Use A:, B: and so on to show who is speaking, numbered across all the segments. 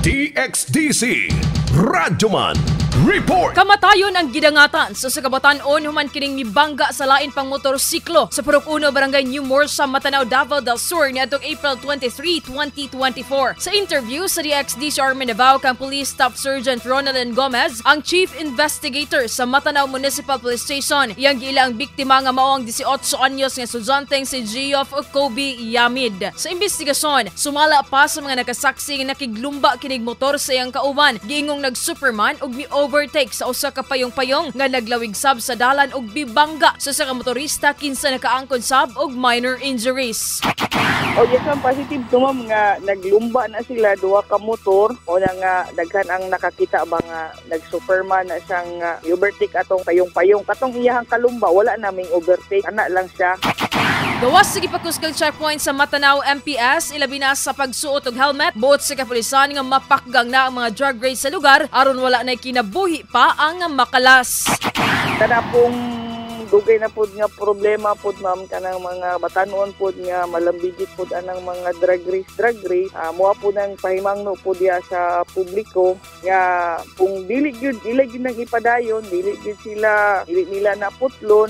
A: DXDC Radyoman Report.
B: Kamatayon ang gidangatan sa kabatan-on human kining mibangga sa lain pang motorsiklo sa Purok 1, Barangay New Morsa, Matanao, Davao del Sur niadtong April 23, 2024. Sa interview sa DXDC Army Davao kang Police Staff Sergeant Ronald Gomez, ang Chief Investigator sa Matanao Municipal Police Station, iyang giila ang biktima nga mao ang 18 anyos nga estudyanteng si Geoff Kobe Yamid. Sa investigasyon, sumala pa sa mga nakasaksi nga nakiglumba kinig motor sa iyang kauban, giingong nag-superman ug mi-overtake sa usa ka payong-payong nga naglawig sab sa dalan ug bibangga sa usa ka motorista kinsa nakaangkon sab og minor injuries.
C: Oh yes ma'am, positive to ma'am nga naglumba na sila duha ka motor o na nga daghan ang nakakita ba nga nag-superman na siyang overtake atong payong-payong katong iyahang kalumba, wala naming overtake, ana lang siya.
B: Gawas sa gipakusgang checkpoint sa Matanao MPS, ilabi na sa pagsuot og helmet, buot sa kapulisan nga mapakgang na ang mga drug raid sa lugar aron wala na kinabuhi pa ang makalas.
C: Kana pong dugay na pud nga problema pud ma'am, kanang mga batanon pud nga malambigit pud anang mga drug race, moa pud ang pahimangno pud diha sa publiko nga kung dili gyud ila gyud nang ipadayon, dili gyud sila, dili nila naputlon,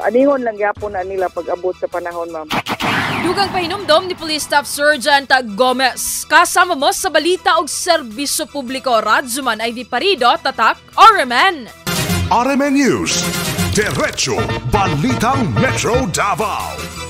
C: anihon lang gyapon na nila pag-abot sa panahon, ma'am.
B: Dugang pahinumdom ni Police Staff Sergeant Gomez. Kasama mo sa balita og serbisyo publiko, Radzuman Ivy Parido, Tatak, RMN.
A: RMN News. Diretso Balitang Metro Davao.